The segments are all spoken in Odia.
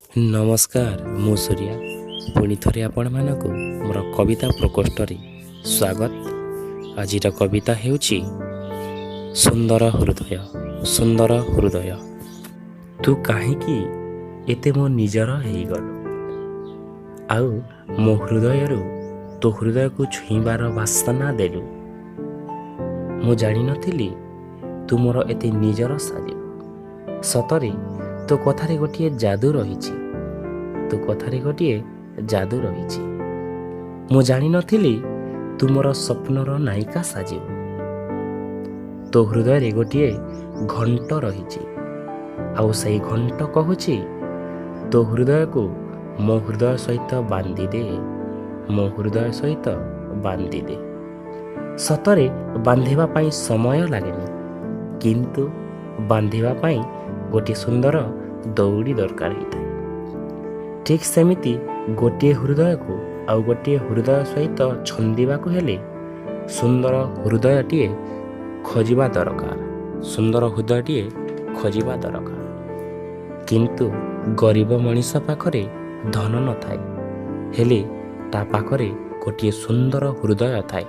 ନମସ୍କାର, ମୁଁ ସୂର୍ୟା। ପୁଣି ଥରେ ଆପଣମାନଙ୍କୁ ମୋର କବିତା ପ୍ରକୋଷ୍ଠରେ ସ୍ୱାଗତ। ଆଜିର କବିତା ହେଉଛି ସୁନ୍ଦର ହୃଦୟ। ସୁନ୍ଦର ହୃଦୟ, ତୁ କାହିଁକି ଏତେ ମୋ ନିଜର ହେଇଗଲୁ ଆଉ ମୋ ହୃଦୟରୁ ତୋ ହୃଦୟକୁ ଛୁଇଁବାର ବାସନା ଦେଲୁ? ମୁଁ ଜାଣିନଥିଲି ତୁ ମୋର ଏତେ ନିଜର ସାଜିବୁ। ସତରେ ତୋ କଥାରେ ଗୋଟିଏ ଯାଦୁ ରହିଛି, ତୋ କଥାରେ ଗୋଟିଏ ଯାଦୁ ରହିଛି। ମୁଁ ଜାଣିନଥିଲି ତୁ ମୋର ସ୍ୱପ୍ନର ନାୟିକା ସାଜିବୁ। ତୋ ହୃଦୟରେ ଗୋଟିଏ ଘଣ୍ଟ ରହିଛି ଆଉ ସେଇ ଘଣ୍ଟ କହୁଛି, ତୋ ହୃଦୟକୁ ମୋ ହୃଦୟ ସହିତ ବାନ୍ଧିଦେ, ମୋ ହୃଦୟ ସହିତ ବାନ୍ଧିଦେ। ସତରେ ବାନ୍ଧିବା ପାଇଁ ସମୟ ଲାଗେନି, କିନ୍ତୁ ବାନ୍ଧିବା ପାଇଁ ଗୋଟିଏ ସୁନ୍ଦର ଦଉଡ଼ି ଦରକାର ହେଇଥାଏ। ଠିକ୍ ସେମିତି ଗୋଟିଏ ହୃଦୟକୁ ଆଉ ଗୋଟିଏ ହୃଦୟ ସହିତ ଛନ୍ଦିବାକୁ ହେଲେ ସୁନ୍ଦର ହୃଦୟଟିଏ ଖୋଜିବା ଦରକାର, ସୁନ୍ଦର ହୃଦୟଟିଏ ଖୋଜିବା ଦରକାର। କିନ୍ତୁ ଗରିବ ମଣିଷ ପାଖରେ ଧନ ନଥାଏ, ହେଲେ ତା ପାଖରେ ଗୋଟିଏ ସୁନ୍ଦର ହୃଦୟ ଥାଏ,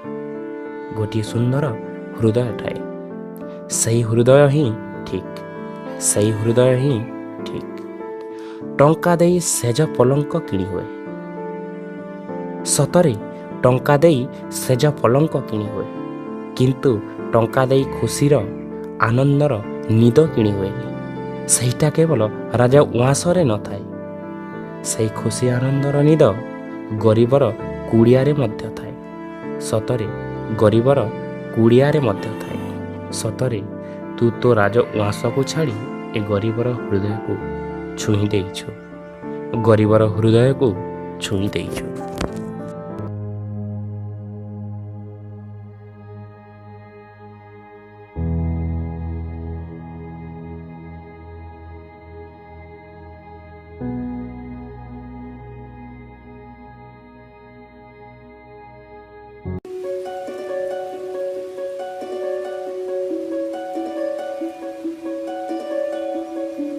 ଗୋଟିଏ ସୁନ୍ଦର ହୃଦୟ ଥାଏ। ସେଇ ହୃଦୟ ହିଁ ଠିକ୍, ସେଇ ହୃଦୟ ହିଁ ଠିକ୍। ଟଙ୍କା ଦେଇ ସେଜ ପଲଙ୍କ କିଣି ହୁଏ, ସତରେ ଟଙ୍କା ଦେଇ ସେଜ ପଲଙ୍କ କିଣି ହୁଏ, କିନ୍ତୁ ଟଙ୍କା ଦେଇ ଖୁସିର ଆନନ୍ଦର ନିଦ କିଣି ହୁଏନି। ସେଇଟା କେବଳ ରାଜା ଉଆଁସରେ ନଥାଏ, ସେଇ ଖୁସି ଆନନ୍ଦର ନିଦ ଗରିବର କୁଡ଼ିଆରେ ମଧ୍ୟ ଥାଏ। ସତରେ ଗରିବର କୁଡ଼ିଆରେ ମଧ୍ୟ ଥାଏ। ସତରେ ତୁ ତୋ ରାଜ ଉଆଁସକୁ ଛାଡ଼ି ଏ ଗରିବର ହୃଦୟକୁ ଛୁଇଁ ଦେଇଛୁ, ଗରିବର ହୃଦୟକୁ ଛୁଇଁ ଦେଇଛୁ।